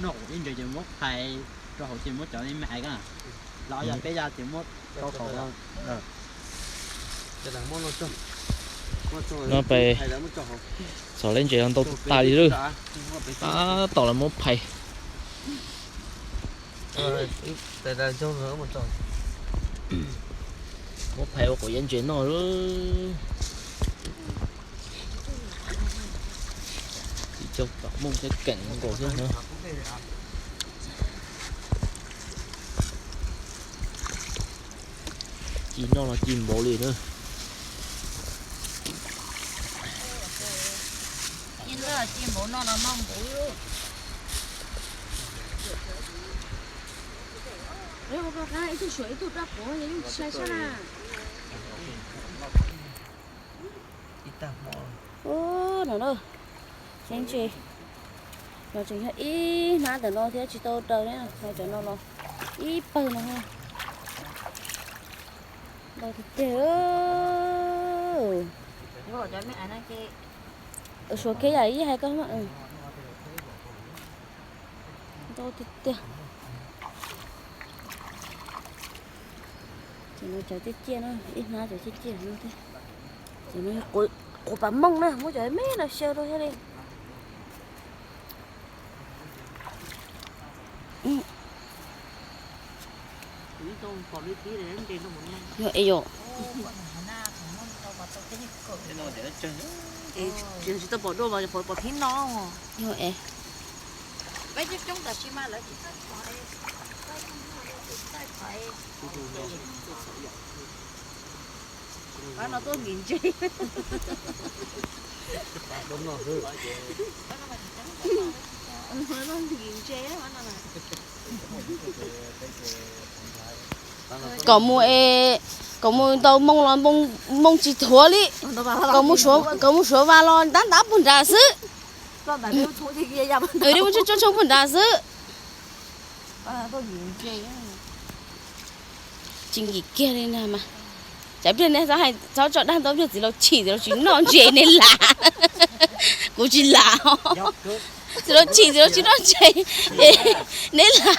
Noj ib ntses ces muab phais rau hauv ces muab cov me hais ko los yog peb yog ces muab rau hauv. No pais txhom leb ntses los ntau tas li lawm. Tab tom los muab phais. Muab phais ua quav yab ntses noj lawm. Tsis cog tom Hmoob thiab keem nkaus thiab na. Ci noj los ci npaum li na. Ib tug suav ib tug raj quav yeej sai sab na. Ub, no na, tseeb tsis, no tseem yog ib hnab ntawm no thiab tsis tau daws thiab, cov no los ib pawg no. Ntau tiag tiag. Suav kiag yam ib hais koj, ntau tiag tiag. Ces no cov ciaj ciaj no, ib hnab cov ciaj ciaj no thiab. Ces no yog quav pas mooj na, muab cov me no xyaw rau thiaj li. Yog es yom. Tsis tau pom dua mas qhuav pom thib no. Yog es. Pab no tuaj nkim ntses. Kom mus es, kom mus ntau moo los moo tsis thuav li. Kom mus suav vas los ntab ntab puag nrad xwb. Dej muaj tshoob tshoob puag nrad xwb. Tsis nkim kiag li na mas. Tsam pliag nej txhob hais, txhob tso dag ntau, pliag txiv laus chim, txiv laus tsis noj ntses nej lam. Kuv tsis lam. Txiv laus chim, txiv laus tsis noj ntses, nej lam.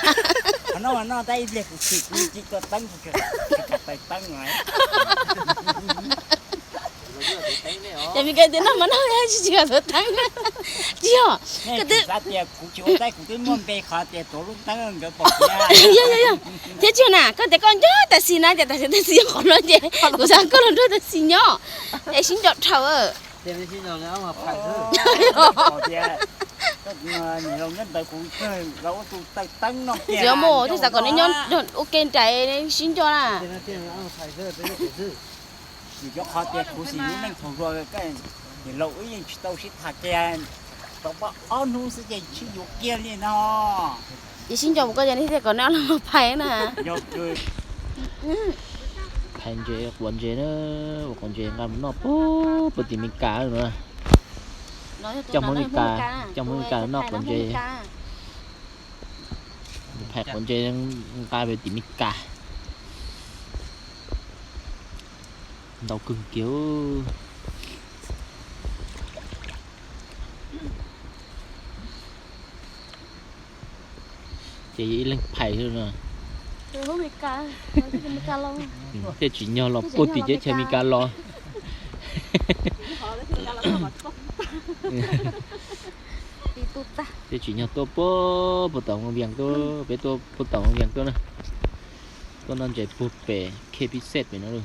Ces Mis Kas tias noj mas noj, tsis tsis kam tuav teeb. Tsis yog, koj twb, yog yog yog, thiab tsis yog na, koj tias koj nco tam sim na, tias tam sim tam sim yog qhov no ces kuv xav koj los nrog tam sim nyob, es sib nco dhau. Tsis yog mus, thiaj xav kom neb nyob ua ke nraim sib nco na. Vim cov qhov tias kuv sim lub neej thaum hluas, niam laus wb yeej tsis tau sib tham kiag, tau pab ob hnub xwb ces sib yuav kiag li no. Ces sib nco mus koj ces nej thiaj kom neb ob leeg los phais na. Phais ntses quav ntses na, ua quav ntses nqa mus noj puag puag tim Mes Kas no. Coj Hmoob Mes Kas, coj Hmoob Mes Kas noj quav ntses. Phais quav ntses nqa pem tim Mes Kas. Ntau kawg kiag. Ces ib leeg phais xwb no. Thiaj tsim nyog los puag tim teb chaws Mes Kas los. Thiaj tsim nyog tuaj puag puag tom Vias tuaj, peb tuaj puag tom Vias tuaj na. Tuaj noj ntses puag pem K P Z pem no.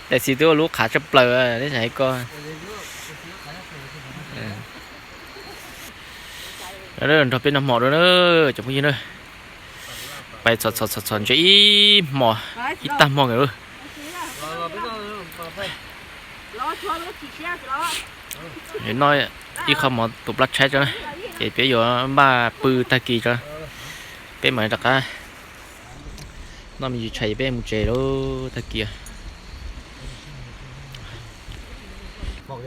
Tam sim twb ua lub qhav tshaj plaws, neb xav hais ko. Nrog peb noj hmo dua na, cov phooj ywg na. Pais txhom txhom txhom ntses ib hmos, ib tag hmo nkaus lawm. Noj ib qho mov tus plab tshaib tso na, ces peb yuav npaj pw tag kis tso. Peb mam rov qab noj me ntsis tshais peb mus tsev lauj, tag kis. Peb tus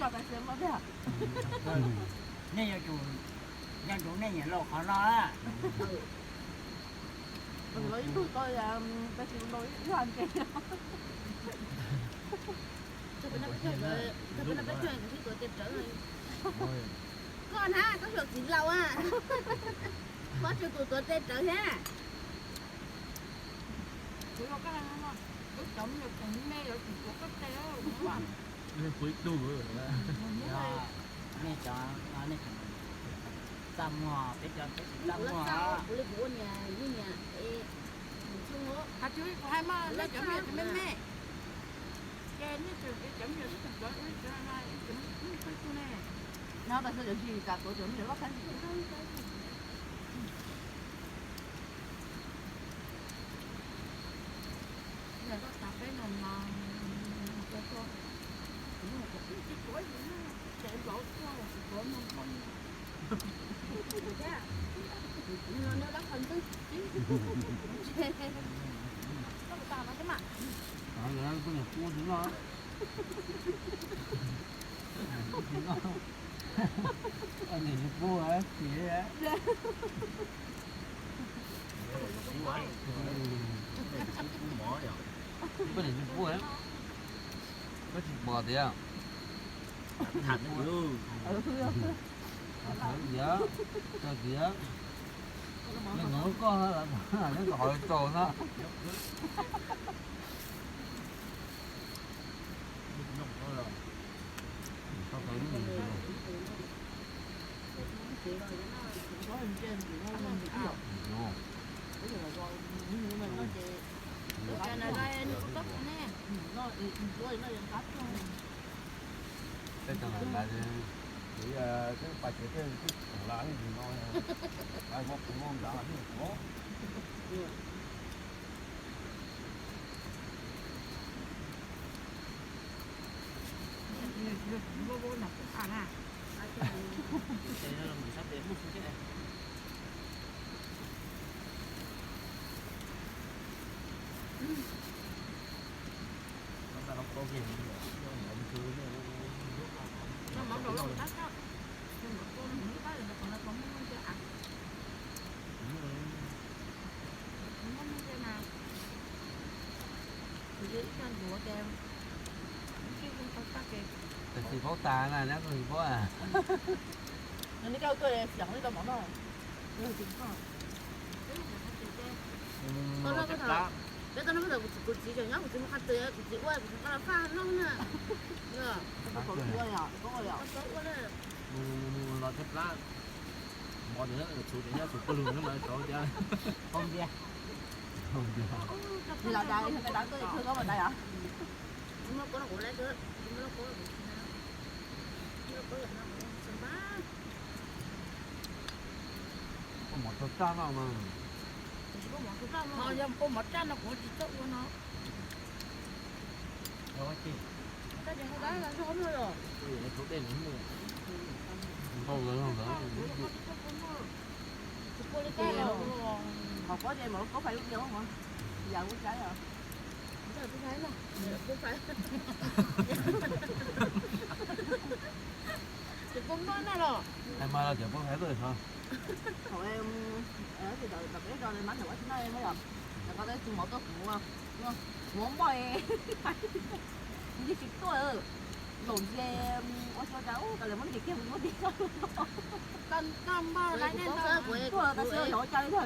tag tag thiab. Nej yuav tsum nco ntsoov nej nyiam lauj qhov no. Koj na, koj xyaum txiv laus a, koj tsum tus tuav tes rawv thiab. Nej cov no nej txaj muag, peb cov peb tsis txaj muag. Kuv li kuv ua niam, niam, kuv hais mas nej cov me nyuam me me, ces nej cov me nyuam tsis txawj ne. No tas xwb cov tsis tas tuav cov me nyuam loj tag. Niam tsis pub, tsis. Koj niam tsis pub, koj tsis pom tias tham tias, koj tias, leej no koj, leej no qhov tsaus na. Tej cov ntawd, kuv twb pas tsev tej twb tawm los ib ntsis no, pais muab kuv muab nrad los ib ntsis. Tab sis paub tas na, neb tsis paub a. Peb tau noj thaum kuv txiv tseem nyob, kuv txiv mus qhov twg kuv txiv ua kuv txiv nqa los faj noj na. Mus los tej plab, mov tias txhuv tias nyob txhuv pawg lug no mas tau tias. Ntxias, ntxias, ntxias koj mas dai os. Koj mov tsau tsaj no mas. Yog koj mov tsaj no kuv tsis txawj ua no. Qhov pob ces mas koj fais lub tiag os, yam ua cav os. Ces pob noj na los. Hais mas los cov pob fais tuaj xyov. Thaum peb rau mab ntawm ua tsis noj yom, cov ko tsis mov tuaj kuv, mov npoj, ntsej tsis tuaj, laum ntses ua xyov cas ub, tas lawv muab ntes kiag mus muab ntes tuaj, tuaj tas xyov yog ua cas li,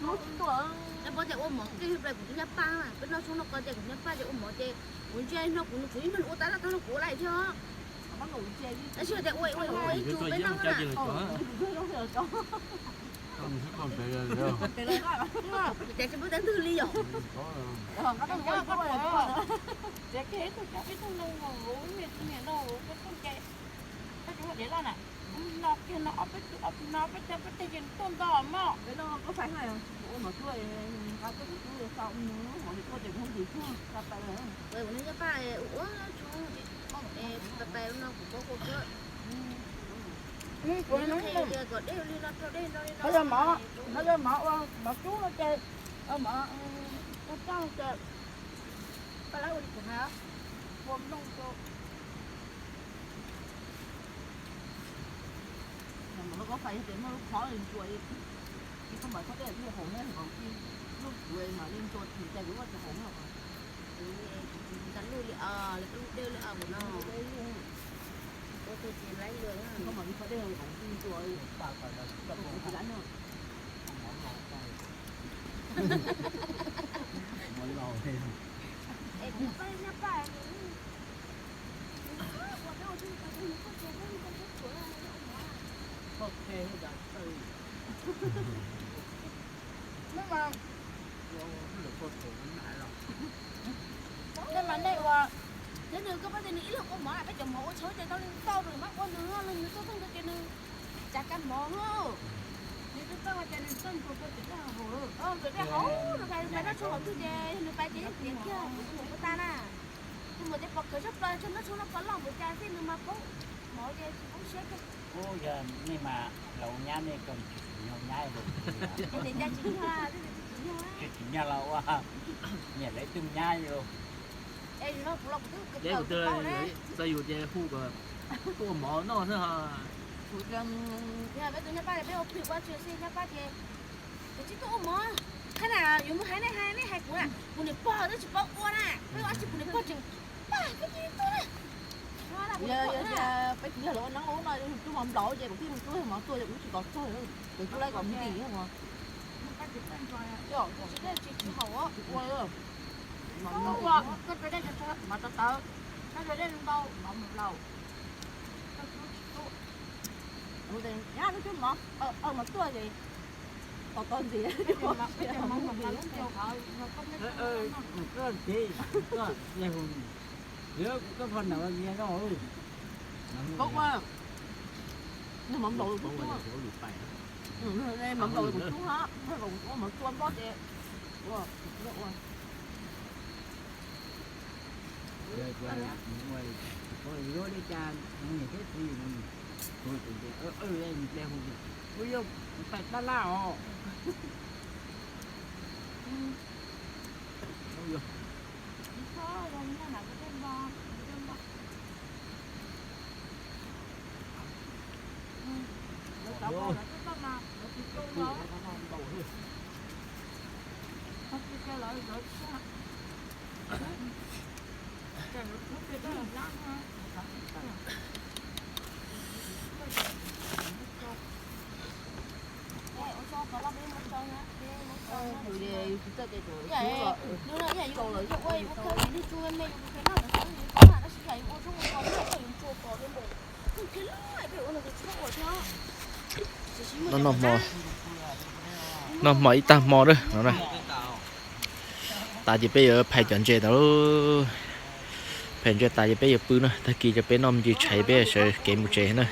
lub tsis tuaj. Pob ces ua mov kiag hle kuv tus nyab paj, peb noj tshoob noj kos ces kuv nyab paj ces ua mov ces kuv ntsia no kuv nws tshuav ib nyuag ua tab laj tag no kuv ua lais thiab. Tab sis tias ua ua ua ib tsum peb noj na. Ces tsis pub tab twg li yom. Niam no peb tug, ob peb tug no peb teg peb teg ces tuaj nto mog. Peb no koj fais hais, ua mov tuaj, nqa tuaj kuv tub sau mov tuaj ces kuv ntsis tuaj, ta pais lawm. Ua ua tshoob, pais pais no kuv paub kua kawg. Kom dej li no rau dej no li no. Yog mov, no yog mov ua mov cub no ces, mov ua coj ces, pab lab ua li kuv hais, ua mloog rau. Mas lub kob fais yog tias muaj lub khob li ntsuas, koj mam khob dej thiaj haum na, lub kuv mas li ntsuas tsis cai kuv ua tsis haum na. Nqa lub li os, li koj lub dej li os kuv no. Ua tug tsis laib lawm. Koj mam li khob dej haum li ntsuas. Es kuv pab nyab paj. Nej mas nej ua, thiab nws koj pab tias nws ib leeg ua mov, peb cov mov ua tshauv ces tau li ntau rau mas ua nws, nws tuaj txog ntua ces nws tsav kab mov na. Nws tuaj txog ces nws txog ntua ces nws haus, nws pais noj tshoob hauv twg ces nws pais ces yeej tiav kiag kuv tus muam puas tas na. Tus muam ces pom khawv zog plaws tsuas noj tshoob noj kos loj npaum cas xwb nws mas paub mov ces tsis poob siab kiag. Ub, yog nej mas laus nyab nej tsis tsim nyog nyab li. Niam cas tsim nyog, tsis tsim nyog. Tsis tsim nyog los ua, niam lawv twb nyab li. Es no kuv los kuv twb kawg kawg paub na. Txawm yus ces hu kom tuaj ua mov noj xwb. Yog peb tus nyab paj peb ua plig ua tshwm sim nyab paj ces, kuv tsis tuaj ua mov, qhov na yuav mus hais nej hais nej hais kuv na, kuv niam pog twb tsis paub ua na, peb ua tsis kuv niam pog tseem paj koj cia li tuaj na. Yog tias peb tsis yog lawv ua neeb ua ub no, yog tub mov nplaum ces kuv thiaj mus tub mov tuaj ces kuv tsis kov txog, kuv tub laib kom ntim os. Tsis, tsis haum, tsis ua. Koj tso dej, mov tawv tawv, koj tso dej ntau, mov mus laus. Koj tub tsis tub. Nyab, koj tub mov, mov tuaj ces tos tos ntxiv. Koj ua, mov nplaum kuv tub, mov nplaum kuv tub hab, mov tua nplob ces ua. Noj hmo ib tag hmo na no na. Tas ces peb yuav phais cov ntses tas, phais ntses tas ces peb yuav pw na, tag kis ces peb noj me ntsis tshais peb sawv kev mus tsev na.